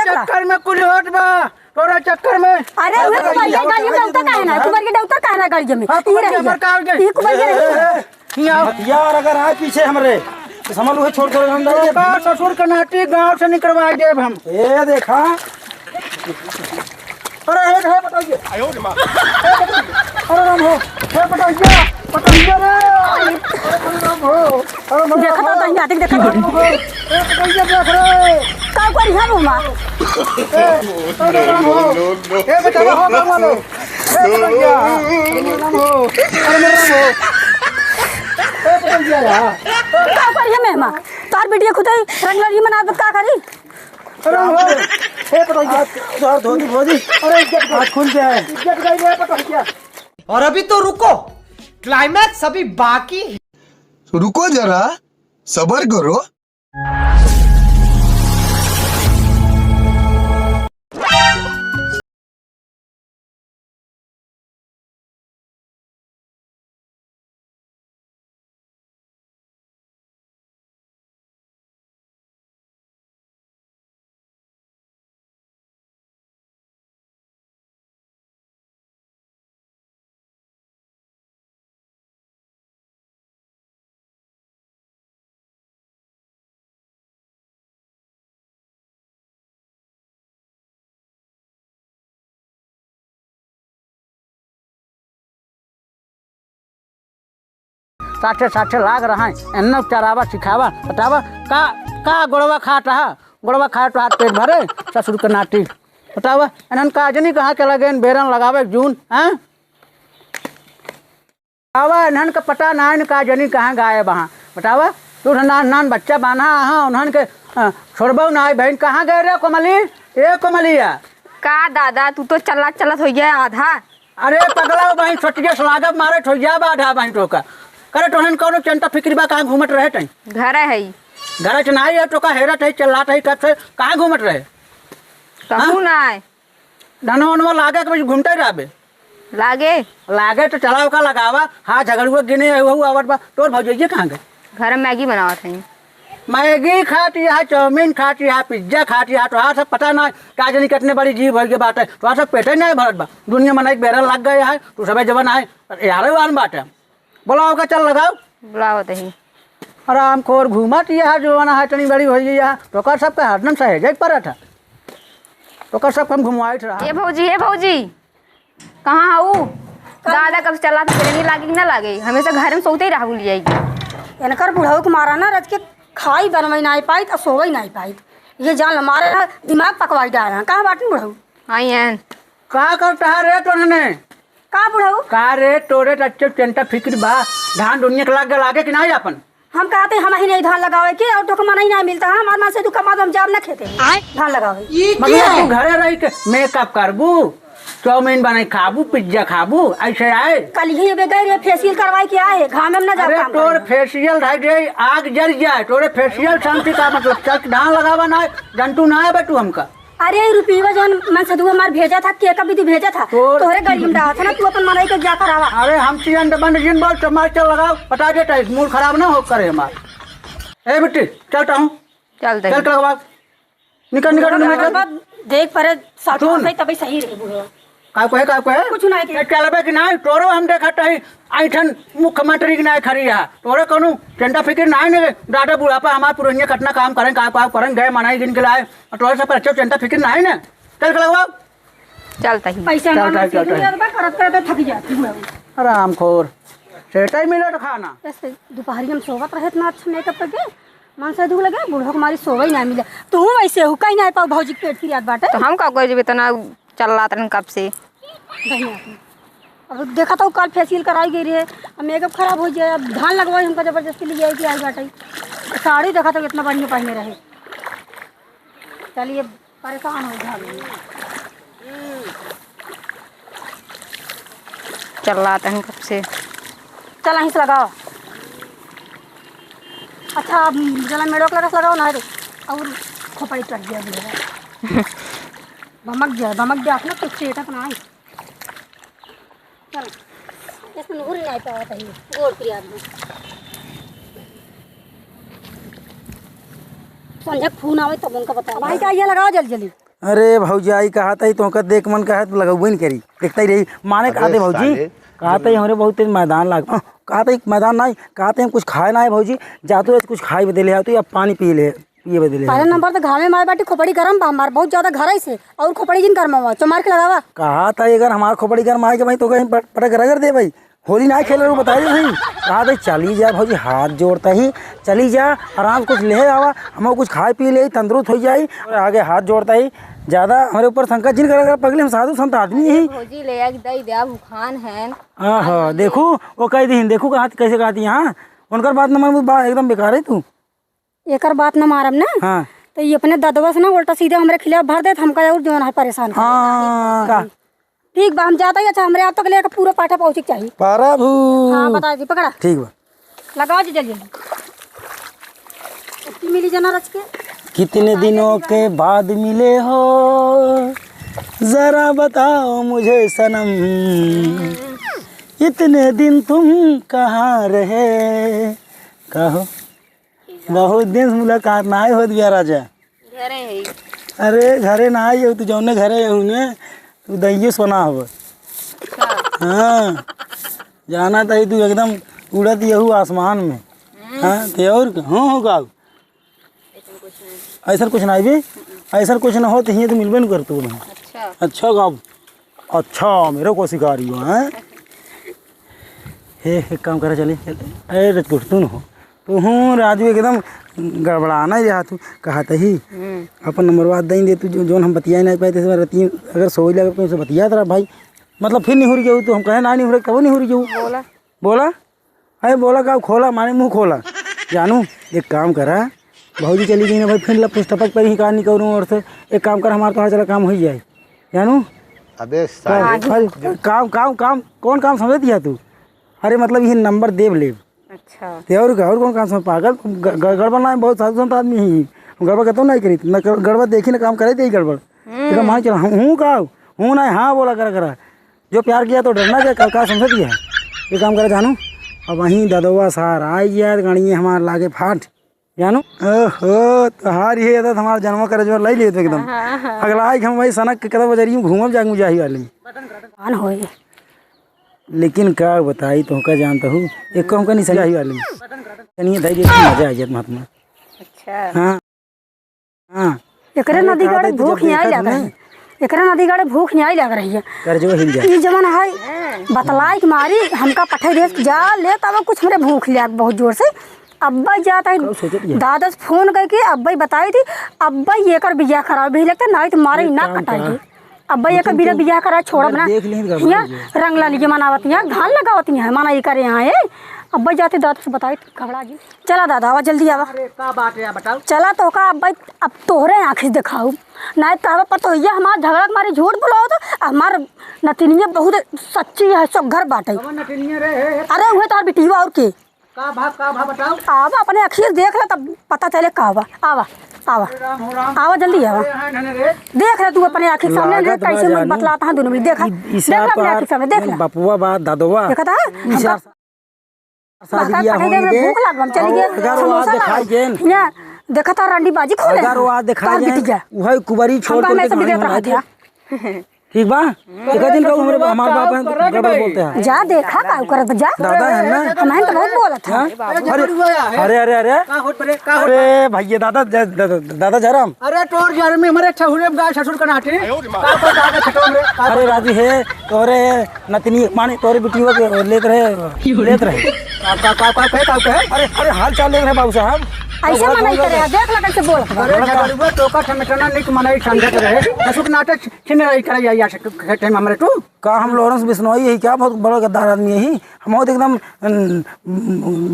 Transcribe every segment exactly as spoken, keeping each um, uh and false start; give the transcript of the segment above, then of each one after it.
चक्कर में कुल होत बा, तोरा चक्कर में। अरे, उहे कुबरिया गाड़ी में उतर काहे ना? कुबरिया उतर काहे ना गाड़ी में? हाँ, कुबरिया ये रही। मरका आगे। ये कुबरिया रही। ए, ए, हियाँ आओ। हथियार अगर आए पीछे हमरे, तो समझ लो, छोड़ कर हम जाएंगे। का ससुर के नाती गाँव से निकलवा देब हम। ए, देखा। अरे, हे, हे, पटोहिया। आयो रे माँ। अरे राम हो, हे पटोहिया, पटोहिया रे। अरे राम हो, अरे राम हो। देखा तो दहिया, देख, देखा तो। अरे राम हो, हे पटोहिया देख रे। का करी है मुँह मार? ए, अरे राम हो। ए, बेटा, हो, हो, हो। ए, पटोहिया। अरे राम हो, अरे राम हो। ए, पटोहिया यार। का करी है मेहमा? तार बिटिया खुदे रंगलरी मना का करी? अरे हो, हे पटोहिया। तोहर धोती भौजी। अरे इज्जत गई। हाथ खुल जाए। इज्जत गई रे पटोहिया। और अभी तो रुको, climax अभी बाकी है। रुको जरा, सबर करो। साथे साथे लाग रहा है, एन्ने चरावा सिखावा, बतावा, का, का गोड़वा खात रहा, गोड़वा खाए तो हाथ पेट भरे, ससुर के नाती, बतावा, इन्हन का जनी कहाँ के लगे, बेरन लगावे जून, हैं? बतावा, इन्हन का पता ना है, का जनी कहाँ गायब हाँ, बतावा, तू नान नान बच्चा बान्हा हाँ, उन्हन के, अ, छोड़बो ना है बहन, कहाँ गए रे कोमली, ए कोमलिया? का दादा, तू तो चलत चलत हो गया आधा। अरे पगला, वो बहिन छोटिया से लागब मारे ठोइया बा आधा बहिन टोका। करे तोहन कौनो चिंता फिक्र बा, कहाँ घूमत रहे तई? घरे है। घरे से नाई है टोका, हेरत है, चिल्लात है, कब से कहाँ घूमत रहे? कहूँ हाँ? ना है। धनवा वनवा लागे के बस घूमते रहबे। लागे? लागे तो चला ओका लगावा। हाँ, झगड़ुआ गिने है, वहू आवत बा। तोर भौजइये कहाँ गए? घर में मैगी बनावत है। मैगी खात हया, चाउमीन खात हया, पिज्जा खात हया, तोहार सब पता ना, का जानी कितने बड़ी जीव होइगे बाटे, तोहार सब पेटे नहीं भरत बा। दुनिया मनई के बेरा लग गए है, तू सबे जवन है, यारे वान बाटे। बोलाओ का, चल लगाओ। बुलावत ही। आराम खोर घूमत हया, जवन है, इतनी बड़ी होइगे है, तोकर सबके हरदम सहेजे के परत है, तोकर सबके हम घुमवाइत रहा। ए भौजी, ए भौजी, कहाँ हऊ? दादा कब से चला था, बेरनी लागे कि ना लागे? हमेशा घर में सोते ही रहा भूल जाएगी। इनकर बुढ़ऊ के मारा ना, रच के खाई बनवाई नाई पाइत, आ सोवई नाई पाइत। ये जान लो, मारे ना दिमाग पकवाई डाल रहा। कहाँ बाटिन बुढ़ऊ? आई हैं। का करता है रे तोहने? का बुढ़ऊ? का रे, तोरे तो अच्छे चिंता फिक्र बा, धान दुनिया के लागे, लागे कि नाई आपन? हम कहते हैं, हम ही नहीं धान लगावे के, और तोके मनई नहीं मिलता है, हमार मन से तू कमा दो, हम जाब ना खेते में आय। धान लगावे। ये मतलब क्या तू है? घरे रह के मेकअप करबू, चाउमीन बनाई खाबू, पिज्जा खाबू, ऐसे आए? कल ही अबे गए रे, फेशियल करवाई के आए, घाम में ना जाब अरे काम तोर करे। फेशियल धाई दे, आग जर जाए, तोरे फेशियल शांति का मतलब, चल धान लगावा ना, जंतु ना है बेटू हमका। अरे, ई रुपया जौन मनसेधुआ हमार भेजा था, के का विधि भेजा था? तोर तोहरे गरीब में डाला था ना, तू अपन मनई के जा करावा। अरे, हम चियन बंद जिन बोल, चमार चल लगाओ, बता देता है, मूड खराब ना हो करे हमार। ए बिट्टी, चलता हूँ। चल दे। चल, चल लगाओ। निकल, निकल, निकल, निकल। देख परे, साथ सुन। में तभी सही रही बुढ़वा। का कहे, का कहे? कुछ नहीं कहे। ए, चलबे कि नहीं? तोरो हम देखत हई, ऐठन मुख्यमंत्री की नहीं खड़ी है। तोरे कौनो चिंता फिकिर नहीं ने, दादा बुढ़ापा हमार पुरनिया कतना काम करें, का काम करें, गए मनाई गिन के लाए, और तोरे सब पर अच्छा चिंता फिकिर नहीं ने। चल के लगवाओ। चलता ही। पैसा चल, मांगने चल, से चल, चल। यार बा करत करत थक जाती हूँ। हरामखोर। सेटा ही मिले तो खाना। ऐसे दोपहरिया में सोवत रहे, इतना अच्छा मेकअप करके, मनसेधु लगे, बूढ़ो के मारी सोवे ही ना मिले। तू वैसे हो, कहीं ना पाओ भौजी के पेट की याद बाटे। तो हम का कोई जब इतना चल रहा था कब से। बढ़िया। अब देखा तो कल फेशियल कराई गई रहे, अब मेकअप खराब हो जाए, अब धान लगवाई हमका जबरदस्ती ले जाए के आई बाटे। साड़ी देखा तो इतना बढ़िया पहने रहे। चलिए, परेशान हो गया। चल रहा था कब से। चल, यहीं से लगाओ। अच्छा, अब जला मेड़ो के लगे से लगाओ ना रे। और खोपड़ी चढ़ गया बुढ़वा। बमक जाए, बमक जाए, अपना कुछ चेतक ना आई। चल, इसमें नूर ही नहीं पावत है, गोड़ प्रिया में। संझक फोन आवे तब उनका बताओ। भाई का ये लगाओ जल्दी जल्दी। अरे भौजाई, कहा तई तोहका देख मन कहा तो लगउबे न करी, देखता ही रही। माने अबे कहा तई भौजी, साले। कहा तई हमरे बहुत तेज मैदान लाग, अ, कहा तई मैदान नाई, कहा तई हम कुछ खाए नाई भौजी, जा तू कुछ खाए बदे ले आ तू या पानी पी ले, पिए बदे ले आ पहला तू। नंबर तो घामे में आए बाटी, खोपड़ी गरम बा हमार, बहुत ज्यादा घर है से, और खोपड़ी जिन गरम हुआ, चमार के लगावा। कहा तई अगर हमार खोपड़ी गरम आए के भाई तो कहीं पट-, पटक रगड़ दे भाई। होली ना खेले रहो, बताई दे भाई। कहा तई चली जा भौजी, हाथ जोड़ता ही चली जा, आराम से कुछ ले आवा, हम कुछ खाए पी ले, तंदुरुस्त हो जाई। और आगे हाथ जोड़ता ही, ज्यादा हमरे ऊपर शंका जिन करा, पगले हम साधु संत आदमी ही। भौजी ले आके दई द्या, भूखान है। हाँ, हाँ, देखू, वो कह दी, देखू कहा कैसे कहती है, हाँ, उनकर बात न मानबू, बा-, एकदम बेकार है तू। एकर बात न मारब ना, हाँ। तो ये अपने ददवा से ना उल्टा सीधा हमरे खिलाफ भर देत, हमका और जौन है परेशान करे। हाँ, का? ठीक बा, हम जाता ही, अच्छा, हमरे आप तक लेके पूरा पाठा पहुँचे के चाहिए। प्रभु। हाँ, बता जी, पकड़ा। ठीक बा। लगाओ जी, जल्दी, जल्दी। छुट्टी मिली जना रच के। कितने दिनों के बाद मिले हो, जरा बताओ मुझे सनम, इतने दिन तुम कहाँ रहे? का हो? बहुत दिन से मुलाकात नाई होत बिया राजा। घरे है। अरे घरे नाई हो, तू जौने घरे हो ने, तू दइये सोना हव। अच्छा। हाँ, जाना तई तू एकदम उड़त यहू आसमान में। हम्म। हाँ, ते और का? हाँ, हो का? ऐसन कुछ नहीं। ऐसन कुछ नाई बे? ऐसन कुछ ना हो तो हियाँ तो मिलबे न करतू ना। अच्छा। अच्छा का? अच्छा, मेरे को सिखा रही हो, हैं? हे, एक काम करा, चली, चली। अरे, रजपुर, तू न हो। तू हूँ, राजू, एकदम गड़बड़ाना ही रहा तू। कहा तही, हम्म। अपन नंबरवा दई दे तू, जो, जोन हम बतिया नहीं पाए, तेसे रतिया अगर सोई लगे, तो उसे बतियात रहा भाई। मतलब, फिर निहुर गयो तू, हम कहे ना निहुरे, तब निहुर गयो। बोला। बोला? अरे बोला का खोला, माने मुँह खोला। जानू, एक काम करा, भौजी चली गई ना भाई, फिर लपुस टपक पर ही कहानी करूँ और से। एक काम कर, हमार तोहार चला काम हो जाए। जानू? अबे का-, साले। अरे, काम, काम, काम, कौन काम समझ दिया तू? अरे मतलब ये नंबर देव लेव। अच्छा। ते और का, और कौन काम समझ, पागल? ग-, ग-, गड़बड़ ना, बहुत साधु संत आदमी ही। गड़बड़ कतौ नहीं करी, न कर-, गड़बड़ देखी ना काम करे, ते ही गड़बड़। हम्म। तेरा मान चला, हूँ, हूँ का? हूँ ना, हाँ बोला करा, करा। जो प्यार किया तो डरना क्या, का, का समझत है? ये काम करे जानू, अब वहीं ददवा सार आई यार, गाड़ी हमार लागे फाट, जानू। ओहो, तोहार ये आदत हमार जन्म करे जो लाई लेत एकदम। हाँ, हाँ। अगला आई हम वही सनक के कदम बजरियों घूमब जाग मुजाही वाली। आन होए। लेकिन का बताई तोहका जानत हूँ, एको हमका निशानी वाली। तनिए धई दे, मजा आ जात महात्मा। अच्छा। हाँ। हाँ। एकरे अरे, नदी का गाड़े दे, तू भूख जब नहीं आई देखा लाग तूने। रही। एकरे नदी गाड़े भूख नहीं आई लाग रही है। कर जो हिल जा। ई जवन है, बतलाई के मारी, हमका पठाई देस, जा ले, तब कुछ हमरे भूख लाग बहुत जोर से। अब्बा जात है, कब सोचत ये? दादा से फोन करके अब्बा ही बताई थी, अब्बा ही एकर बियाह करावे भी लगता, नहीं तो मारे एक ना काम कटाई कर। दे। अब्बा एकर बिना बियाह करा छोड़ब अगर ना। देख लें तो गड़बड़ हियाँ हो जाए। रंग लाली के मनावत हियाँ, घान लगावत हियाँ, मना ये करे यहाँ, ए। अब्बा जाते दादा से बताई थी, घबरा गई। चला दादा, आवा, जल्दी आवा। अरे, का बात है, बताओ। चला तो का, अब भाई, अब तोहरे आँखी से देखाऊ। नाहीं तो कहबा पतोहिया हमार झगड़ा के मारे झूठ बोलावत, हमार नतिनिया बहुत सच्ची है, सुघर बाटे। कवन नतिनिया रे, हे, हे? अरे, उहे तोहर बिटिया और के। का भा, का भा, बताओ। आवा, अपने आँखी से देख ले, तब पता चले का बा। आवा, आवा। अरे राम हो राम। आवा, जल्दी आवा। अरे, हाँ, धने रे। देख ले तू अपने आँखी के सामने, लागत बा कैसे मुँह जानू। बतलाता है दोनों में, देखा। ई, ई देख ले अपने आँखी के सामने, देख ले। बपुआ बा, ददवा। देखा था? ई हमका सार शादी बाहर बियाह पठाई होने देबे, दे। भूख लागल, हम चली और गए, अगर वो आज समोसा दिखाई लाओ। देन। हियाँ देखा था रंडी बाजी खोले। अगर वो आज दिखाई तोहर देन, बिटिया। उहे कुबरी छोड़ हमका के हमेशा गाड़ी बिगड़त हम रहत आगे। है। ठीक बा? एक दिन कहू हमरे, हमार बाप हैं, गड़बड़ बोलते हैं। जा देखा का करत, जा। दादा है ना? हम हैं तो बहुत बोलत हैं। हाँ? अरे, अरे, अरे, अरे। का होत बरे, का होत बरे? अरे भैया, दादा, दा-, दा-, दादा जरम। अरे तोर जरम में हमारे ठहुरे में गाय ससुर का नाटे। का होत दादा छटो में? का अरे होत? राजू है, तोरे नतनी माने तोरे बिटिया के लेत रहे, लेत रहे। का, का, का, का कहे, का कहे? अरे, अरे, हाल चाल लेत रहे बाबू साहब। ऐसे मनाई करे, देख ला कैसे बोलत बा। अरे, झगड़ुआ, तोका ठमेठना निक मनाई समझत रहे। ससुर के नाते छिन रही करे, या, या, खेते में हमरे तू। का हम लॉरेंस बिश्नोई है क्या? बहुत बड़ा गद्दार आदमी है। हम बहुत एकदम, अम,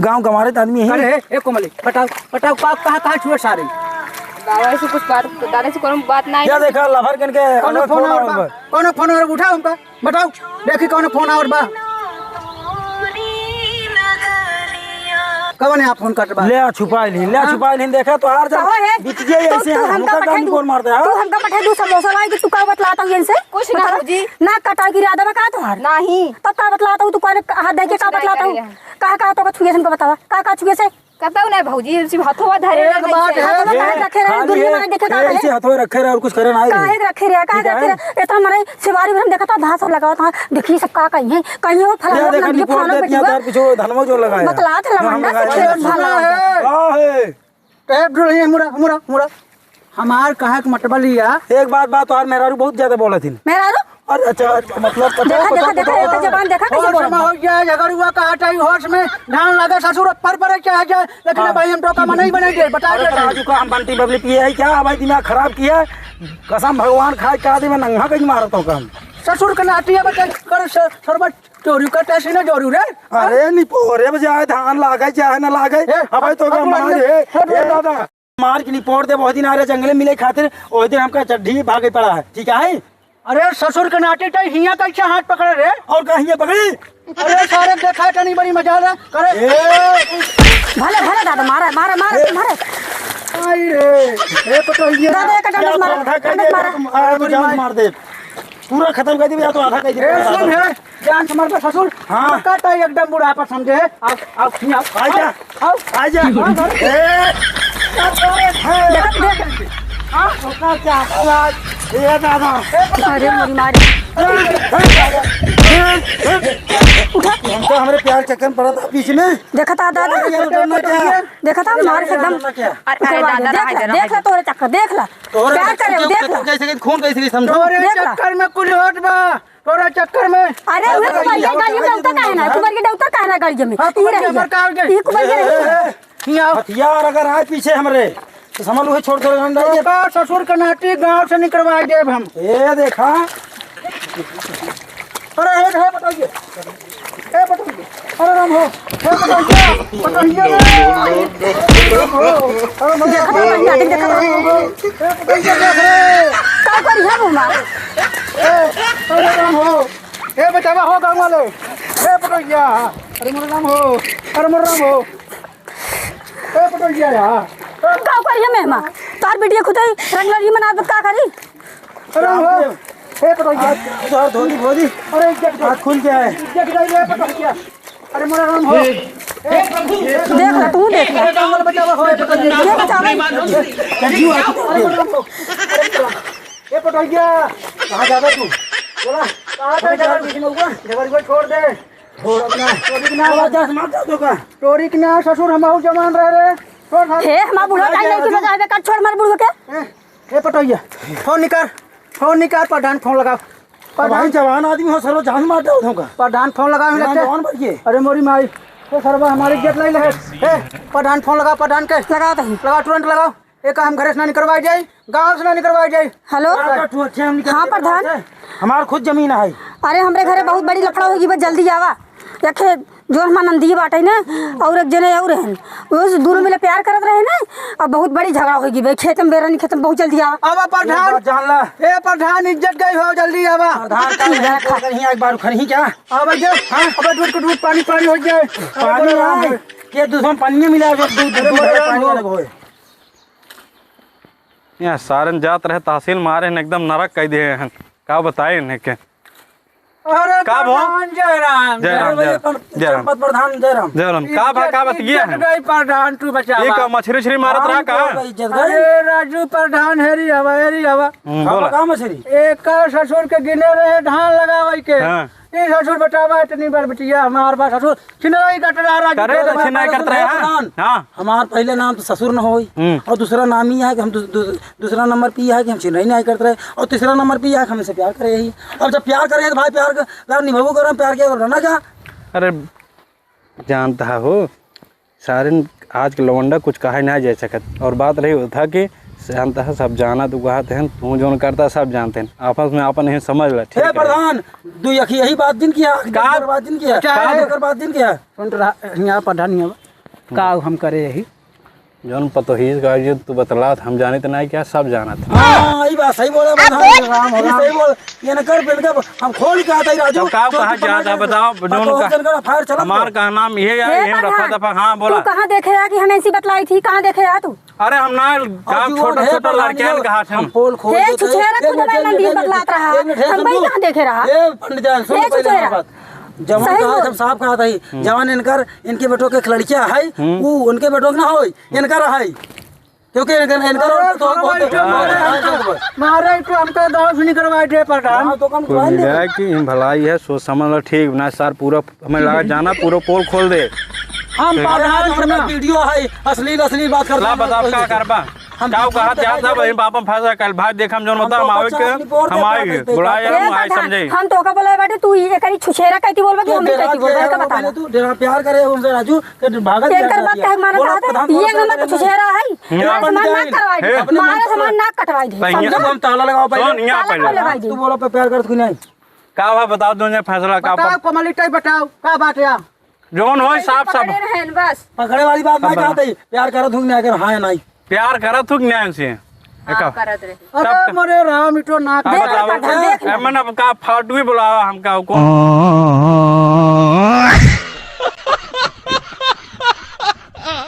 गाँव गंवारित आदमी है। अरे, ए कोमली, बताओ, बताओ, का, कहाँ, कहाँ छुए सारे? दादा से कुछ बात, दादा से कोनो बात नहीं। क्या देखा, लफर कन के कोनो अलग फोन फोन आवत आवत बा? बा। कोनो फोन आवत उठाओ हमका। बताओ, देखी कौन फोन आवत बा। कवन है आप फोन करत बा? ले आ, छुपा ली, ले आ, हाँ? छुपा ली, देखा तो हार जा। कहो है, बिटिया तो ऐसे तू हमका हमका पठा गाली दू, कौन मारता है? तू हमका पठा दू समोसा लाई कि तू का बतलाता हूँ इनसे? कुछ ना बतावा। जी। ना कटाई की इरादा में का तोहार? नहीं। तब का बतलाता हूँ, तू कौन हाथ दे के कुछ का नहीं बतलाता हूँ? करेगा। कहा, कहा तो का छुए से हमका बतावा, का, का छुए से? कतौ नहीं भौजी, ऐसी हथवा धरे एक रहे बात नहीं है। हथवा काहे रखे रहे? खाली दुनिया है, में देखे का ए, है? ऐसे हथवा रखे रहे और कुछ करे ना काहे है। रखे रहे? काहे ठीक रखे है। रहे? इतना मरे सिवारी में हम देखा था, धास लगावत था। देखी सब का कहीं है, कहीं वो फलाना ये देखा, नंदी रिपोर्ट फलाना देती है, बेटिया। तार पीछे वो धनवा जो लगाया। बतला था जो हम लगाया। खेत फलाना। का है? ए, डोलिया, मुड़ा, मुड़ा, मुड़ा। हमार कहे के मतलब लिया। एक बात, बात तोहार मेहरारू बहुत ज्यादा बोलत हिन। मेहरारू? अरे अच्छा, अच्छा, मतलब, पता देखा, है, देखा, पता देखा, है, एकर जबान देखा कैसे होश बोलत में बा। हो जाए, झगड़ुआ का हटाई, होश में धान लागे, ससुर पर पर क्या है, क्या? लेकिन हाँ। भाई, हम टोका में नहीं बने दे, बता अरे दे तो भाई। राजू का हम बंटी बबली पिए है क्या? भाई, दिमाग खराब किया। कसम भगवान खाए का दे, मैं नंगा कहीं मारत हूँ काम। ससुर के नाती है, बता, कर स-, सरबत चोरी का तैसे ना जोरू रे। अरे निपोरे बजाए, धान लागे चाहे ना लागे। ए, अबे तो अब का मार बोल, है। अब बोल। ए दादा, मार के निपोर दे, बहुत दिन आ रहे जंगले मिले खातिर, ओह दिन हमका चड्ढी भागे पड़ा है, ठीक है? अरे ससुर के नाती तई हिया कैसे हाथ पकड़े रे? और का हिया पकड़ी? अरे सारे देखा तनी बड़ी मजा ला करे। ए! भले, भले दादा, मारा, मारा, मारा, ए! मारा। आई रे, ए पटोहिया। दादा, एक डंडा क्या मारा, पौधा कर डंडा दिया? मारा। अरे तो जान मार दे। पूरा खत्म कर दे या तो आधा कर दे। ए, सुन है। जान से मरबे ससुर। हाँ। काटा एकदम बुढ़ापा समझे। आओ, आओ, नहीं आओ। आजा। आओ। आजा। हाँ, घर। ए, देख, देख। हाँ, उसका क्या हाल है? ए, दादा। अरे, मेरी मारी। उठा। हमको हमरे प्यार चक्कर में पड़ा था बीच में। देखा था, दादा। यार, उठा क्या? देखा था, मार से एकदम। अरे, अरे, दादा, देख रहा ला, है, देख ला, तोरे चक्कर, देख ला। तोरे प्यार चक्कर करे, में देख ला। कैसे, कैसे खून कैसे, कैसे समझो? तोरे देख ला। चक्कर में कुल होत बा। तोरा चक्कर में। अरे, उहे कुबरिया गाड़ी में उतर काहे ना? कुबरिया डे उतर काहे ना गाड़ी में? हाँ, ई कुबरिया रही है। बड़का हो गए। ई कुबरिया रही है। ए, ए, ए, हियाँ आओ। हथियार अगर आए पीछे हमरे, तो समझ लो, उहे छोड़ दे, रंडा ये। का ससुर के नाती गाँव से निकलवा देब हम। ए, देखा। अरे, ए, ए, बताइए। ए, बताइए। अरे राम हो, हे पटोहिया, पटोहिया रे। अरे राम हो, अरे राम हो। देखा था, पटोहिया, देख, देखा था। हे पटोहिया देख रे। का करी है वो माँ? ए, अरे राम हो, हे बचावा हो गाँव वाले। हे पटोहिया, अरे मोर राम हो, अरे मोर राम हो। हे पटोहिया यार। का करी है मेहमा? तार बिटिया खुद ही रंगलरी मना दत का करी? अरे हो, हे पटोहिया। आज तोहार धोती भोजी अरे इज्जत हाथ खुल जाए। इज्जत गई रे पटोहिया। अरे मोरा राम हो। हे प्रभु, हे प्रभु। देख ला, तू देख ला। अरे राम बचावा हो, हे पटोहिया। ये बचावा। अरे मोरा राम हो। अरे मोरा राम। हे पटोहिया, कहाँ जाबे तू? बोला, कहाँ पे जाबे बीच में हुआ? जबर को छोड़ दे। छोड़ अपना। चोरी के ना, आवाज जा, समाप्त कर दो का? चोरी के ना, ससुर हम बहुत जवान रहे रे। छोड़, छोड़। हे, हमार बूढ़ा काहे नहीं तू बजावे का? छोड़ हमार बूढ़ा के। ए, ए पटोहिया, फोन निकाल, फोन निकाल, प्रधान फोन लगाओ। अब भाई प्रधान, जवान आदमी हो, सरवा जान मार दे उठों का। प्रधान फोन लगाओ, जवान, लगते। जवान बन के। अरे मोरी माई, ए सरवा हमारी इज्जत नहीं ले। ए, प्रधान फोन लगाओ, प्रधान के। लगाओ तो। लगाओ, तुरंत लगाओ। एक हम घरे से ना निकलवाई जाई, गाँव से ना निकलवाई जाई। हेलो। का, का, तू अच्छे हम निकल हाँ, के प्रधान। से? हमार खुद जमीन है। अरे, हमरे घरे बहुत बड़ी लफड़ा होगी, बस जल्दी आवा। एक है जो हमार नंदी बाटे ना, और एक जने और हैं, वो से दोनों मिले प्यार करत रहे ना, अब बहुत बड़ी झगड़ा होगी भाई। खेत में बेरनी, खेत में बहुत जल्दी आवा। आवा प्रधान। एक बात जान ला। ए प्रधान, इज्जत गई हो, जल्दी आवा। प्रधान का ठीक है, रखा। अगर यहाँ एक बार उखड़ ही क्या? आवा जो, हाँ? अब दूध को दूध, पानी पानी हो जाए। पानी आए, के दूध में पानी मिला, जो दूध, अरे दूध बड़ा पानी हो। अलग होए। यहाँ सारन जात रहे तहसील में, आ रहे हैं, एकदम नरक कह दिए हैं। का बताए इन्हें के? अरे का भो? प्रधान जय राम। जय राम, अरे जय भैया, राम। जय राम। जनपद प्रधान जय राम। जय राम। का भा, का बात ये है? गई प्रधान, तू बचा ये बा। का मछरी उछरी मारत रहा का? इज्जत गई। अरे राजू प्रधान, हेरी आवा, हेरी आवा। हम्म, का बोला। बा, का मछरी? एकर ससुर के गिने रहे धान लगावे के। हाँ। ए ससुर बतावा, इतनी बार बिटिया हमार बा ससुर। छिनराई कट रहा राजू करे तो तोरे। छिनराई करत रहे, हाँ। प्रधान, हाँ। हमार पहले नाम तो ससुर न होई। हम्म। और दूसरा नाम ही है कि हम दू-, दू-, दूसरा नंबर पे ही है कि हम छिनराई नहीं करत रहे। और तीसरा नंबर पे ही है कि हमसे प्यार करे ही। अब जब प्यार करे तो भाई प्यार का, प्यार निभावो करो, प्यार किया करो ना क्या? अरे जानता हो, सारे आज के लवंडा कुछ कहा ना जा सकत। और बात रही था कि जानता है सब जानत उगात हैं, तू जोन करता सब जानते हैं, आपस में आपन ही समझ ला, ठीक ए है। प्रधान, दू अखी यही बात दिन किया, का? बात दिन किया, अच्छा, का? एकर बात दिन किया। सुन तो रहा, यहाँ प्रधान नहीं आवा। का हम करे यही? जौन पतोहिए का जो तू बतलात, हम जानित नहीं क्या, सब जानत। हाँ, ई बात सही बोला प्रधान। राम हो, राम। सही बोल। ये न कर, इनका हम खोल के आता ही राजू। तो का जो कहा तू जाता, बताओ, जौन पतोहिए का, जनकर फायर चला हमार तो। का नाम ये या, हे ये रफा प्रधान, दफा, हाँ, बोला। तू कहाँ देखे रहा कि हम ऐसी बतलाई थी, कहाँ देखे रहा तू? अरे हम ना, और गाँव जो छोटा, हे छोटा प्रधान, लड़कियां ये कहा हम पोल खोल हे देते हैं। छुछेरा, एक खुद मिनट, हमें एक नंदी मिनट, बतलात रहा। एक मिनट, हे हम भाई सुनो। कहाँ देखे रहा? ये पंडित जान, सुनो हे पहले छुछेरा। हमारी बात। जवान सही कहा, बोल। जब साफ कहा था ही, हम्म। जवान इनकर, इनके बेटों के एक लड़किया है, हम्म। वो उनके बेटों के ना होई, इनकर है। क्योंकि इनकर, इनकर अरे, तो बहुत मारे, मारे तो हमका गाँव से निकलवा दे प्रधान। हाँ, तो कम कुल करवा दे। मिला के इन भलाई है, सोच समझ लो ठीक ना सर, पूरा हमें लगा जाना, पूरा पोल खोल दे। हम ठीक। प्रधान अरे, छोड़ना। वीडियो है, अश्लील, अश्लील बात करता ला है, बताओ, कोई का नहीं। करबा? हम का कहा, जात ना, वही बाप में फंसा, कल भाई देख, हम जौन होता, हम आवे के, हम आवे के, बुलाए, ए, हम आए, समझे। हम तोका बोलाए बाटे, तू ई एकरी छुछेरा कहती बोलबा कि हम कहती बोलबा, का बता। तू डेरा प्यार करे उनसे राजू, के भागत एकर बात कहे मारा था, ये नंबर तो छुछेरा है। मारे समान ना करवाई दे, मारे समान ना कटवाई दे, समझे? हम ताला लगाओ पहले। ताला खोल लगाई दे। तू बोलो, पे प्यार करत कि नहीं? का बा, बताओ, दोनों फैसला का बताओ, पर कमलिटा, बताओ, का बात है? जौन होई, साफ, साफ। पकड़े रहेन बस। पकड़े वाली बात नहीं कहते, प्यार करत हूँ कि नहीं, अगर हाँ या नहीं। प्यार करत हूँ कि नहीं से? हाँ, करत रहे। अरे तब मोरे राम, इटो ना अब बताओ, देख ले। ए, मन अब का फालतू ही बुलावा हमका, कौन?